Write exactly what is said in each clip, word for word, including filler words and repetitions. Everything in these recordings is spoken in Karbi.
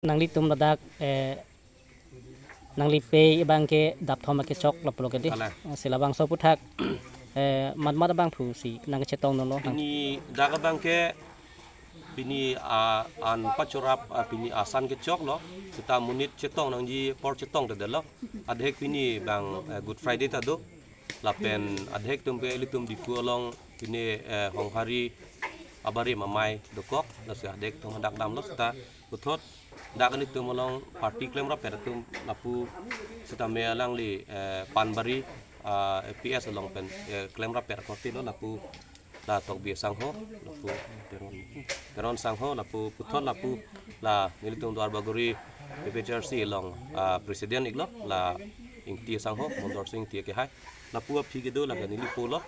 Nanglitum ladak, eh, nanglipei abang ke dapthom akechok lapulo ke dei. Ala. Si labangso aphuthak, eh, mat mat abangphu si nangchetong nono nang. Pini dak abang ke pini, ah, an pachorap, ah, pini asan kechoklo. Seta monit chetong nangji apor chetongtedetlo. Adhek pini bang, eh, Good Friday ta do. Lapen adhek atum ke ilitum Diphu along pini, eh, Honghari abarim amei dokok, lasi adhek atum hadak damlo seta puthot dak ilitum along party klemrap-et atum lapu setame alangli, eh, Panbari, ah, A P S along pen, eh, klemrap-et akorte lo lapu la Tokbi sangho, lapu Teron, Teron sangho, lapu puthot lapu la nelitum Duar Bagori A P H L C along, ah, president iklo la Ingti sangho, Mondor Sing Ingti ke hai. Lapu aphi kedo lake neli pulo.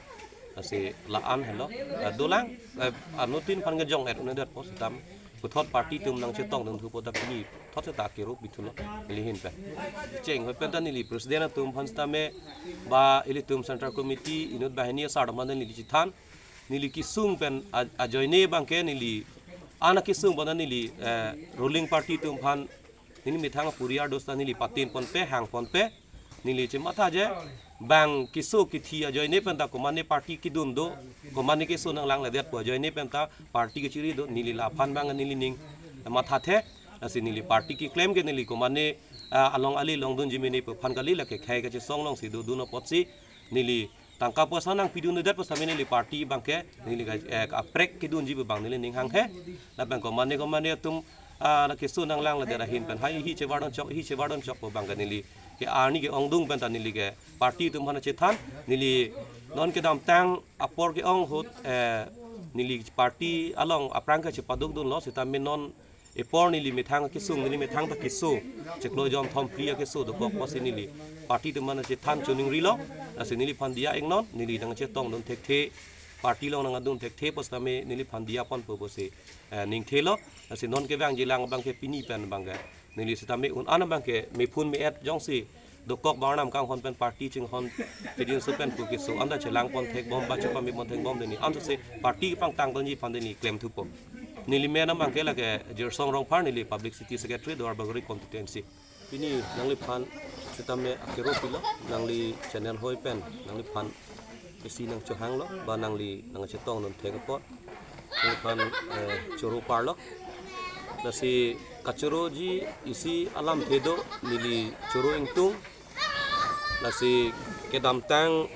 Lasi la-an helo. Eh, dolang, eh, anuttin aphan kejong-et un'edet apot seta puthot party atum nangchetongdun thupo ta pini puthot seta kero pithulo neli ahin pen. Cheng hoi pen ta neli president atum aphan setame ba ilitum central committee inut banghini asar atum aphan neli chethan. Neli kesung pen a-, ajoine abang ke neli an akesung pen ta neli, eh, ruling party atum aphan neli methang apuriar do seta neli patin ponpe, hang ponpe. Neli chematha je bang keso kethi ajoine pen ta komatne party kedun do, komatne keso nanglangledet pu ajoine pen ta party kechiri do, neli laphan abang neli ning mathathe. Lasi neli party keklem ke neli komatne, ah, along ali longdunji mene pu aphan kali, lake khei kachesong alongsi dodun apotsi neli tangka poisa nangpidundedet pu setame neli party abang ke neli ka, eh, kaprek kedunji pu abang neli ning hanghe. Lapen komatne komatne atum, ah, na keso nanglangledet ahin pen hai hi chevardun chok, hi chevardun chok pu abang ke neli ke arni ke-ongdung pen ta neli ke party atum aphan chethan. Neli non kedamtang apor ke-ong ahut, eh, neli party along aphrang ke chepadukdunlo setame non apor neli methang kesung, neli methang ta keso chiklo jonthom phli akeso dokok pusi neli party atum aphan chethan choningrilo. Lasi neliphan diya iknon, neli nangchetongdun thekthe, party along nangdun thekthe pu setame neliphan diya ponpo pusi, eh, ningthelo. Lasi non kevangjilang abang ke pini pen abang ke neli setame un-an abang ke mephun me-et jongsi dokok bang arnam kanghon pen party chinghon chedinso pen pu keso anta chelang pon thekbom ba chepame pon thekbom deni, anso se party pangtangdunji aphan deni klem thupo. Neli men abang ke lake Jirsong Rongphar, neli publicity secretary Duar Bagori constituency. Pini nangliphan setame akero pilo, nangli channel hoi pen nangliphan isi nangchohanglo ba nangli nangchetongdun thek apot. Nangphan, eh, choro parlo. Lasi kachoroji isi alamthe do, neli choro ingtung. Lasi kedamtang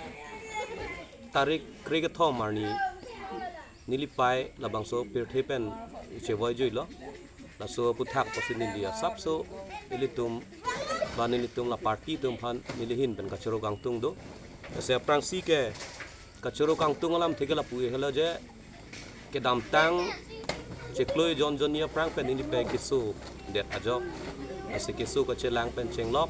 tarik krekethom arni nelipei labangso pirthe pen chevoijuilo. Laso aphuthak pusi neli asapso ilitum ba nelitum la party atum aphan neli ahin pen kachoro kangtung do. Lasi aphrangsi ke kachoro kangtung alamthe ke lapu helo je, kedamtang chiklo jon jonni aphrang pen nelipei keso det ajok. Lasi keso kachelang pen chenglok.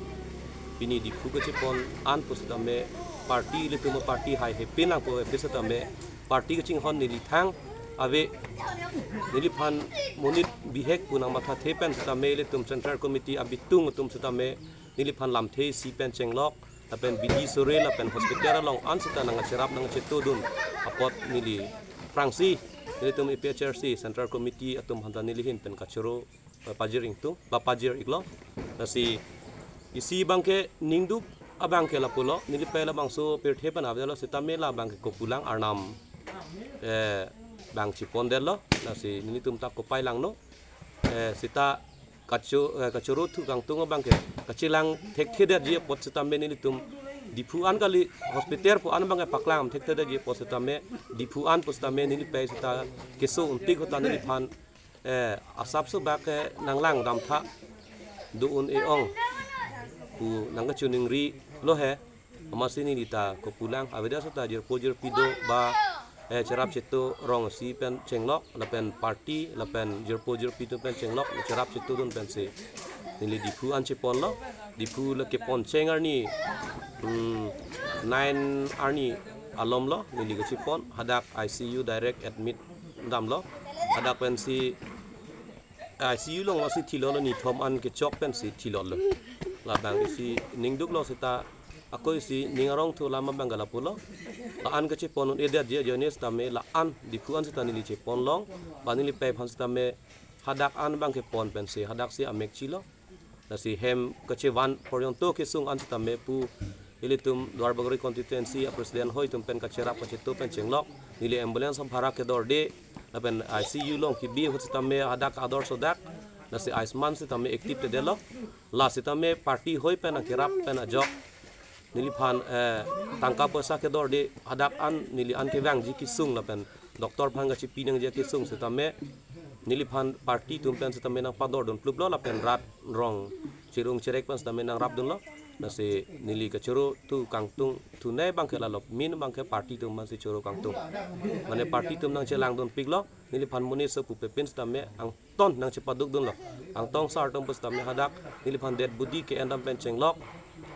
Pini Diphu kachepon an pu setame party ilitum party hai hepin nangpo epi setame party kachinghon neli thang ave, neliphan monit bihek pu nangmathathe pen setame ilitum Central Committee abitung atum setame neliphan lamthe isi pen chenglok, lapen bidi sore lapen hospital along an seta nangcherap nangchetodun apot neli aphrangsi nelitum A P H L C Central Committee atum aphan ta neli ahin pen kachoro, eh, pajir ingtung ba pajir iklo. Lasi isi abang ke ningduk abang ke lapulo, nelipei labangso pirthe pen avedetlo setame labang ke kopulang arnam, eh, bang chepondetlo. Lasi nelitum ta kopai langno, eh, seta kacho, eh, kachoro thu kangtung abang ke kachelang thekthedetji apot setame nelitum Diphu an kali, hospital pu an abang ke paklang thekthedetji apot setame Diphu an pu setame nelipei seta keso untik ahut ta neliphan, eh, asapso bak ke nanglang damtha do un-e ong pu nangkachoningrilo he. Amatsi neli ta kopulang avedet seta jirpo jirpi do ba, eh, cherap cheto rong isi pen chenglok lapen party lapen jirpo jirpi atum pen chenglok cherap chetodun pensi neli Diphu an cheponlo. Diphu le kepon cheng arni, hmm, nine arni alomlo neli kachepon, hadak I C U direct admit damlo. Hadak pensi I C U along lasi thilolo, nithom an kechok pensi thilolo. Labang isi ningduklo seta ako isi ning arong thu alam abang ke lapulo. La-an kachepon un-edetji ajoine setame la-an Diphu an seta neli chepon long, ba nelipei aphan setame hadak an abangke pon pensi hadak si amek chilo. Lasi hem kachevan porjonto kesung an sitame pu ilitum Duarbagori constituency a president hoi atum pen kacherap kacheto pen chenglok. Neli ambulance bhara kedorde lapen I C U along kebi ahut sitame hadak ador sodak. Lasi Ayushman sitame active tedelo. La sitame party hoi pen akerap pen ajok neliphan eh, tangka poisa kedorde hadak an neli an kevangji kesung lapen doctor aphan kachepi nangji kesung sitame neliphan party atum pen sitame nangpadordun pluplo lapen rat rong cherung cherek pen sitame nangrapdunlo. Lasi neli kachoro tu kangtung thunei abangke lalo, main abangke party atum aphansi choro kangtung. Mane party atum nangchelangdunpiklo, neliphan monit sopu pepin sitame angton nangchepadukdunlo. Angtong sar atum pu sitame hadak neliphan dead body ke-endam pen chenglok.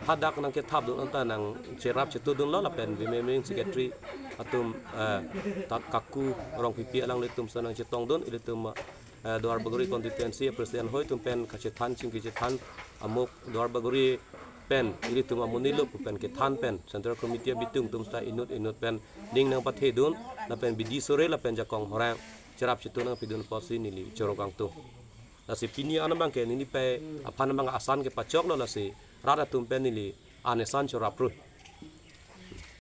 Hadak nangkethapdun anta nangcherap chetodunlo lapen women wing secretary atum eh, ta kaku rong pipi alanglitum sa nangchetongdun ilitum eh, Duarbagori constituency president hoi atum pen kachethan chingki chethan amuk Duarbagori pen ilitum amonit lo pu pen kethan pen central committee abitung atum sita inut inut pen ning nangpathedun lapen bidi sore lapen jakong horang cherap cheto nangpidun pusi neli choro kangtung. Lasi pini an abangke neli pai aphan abang asan kepachoklo, lasi rat atum pen neli an asan chorap rui.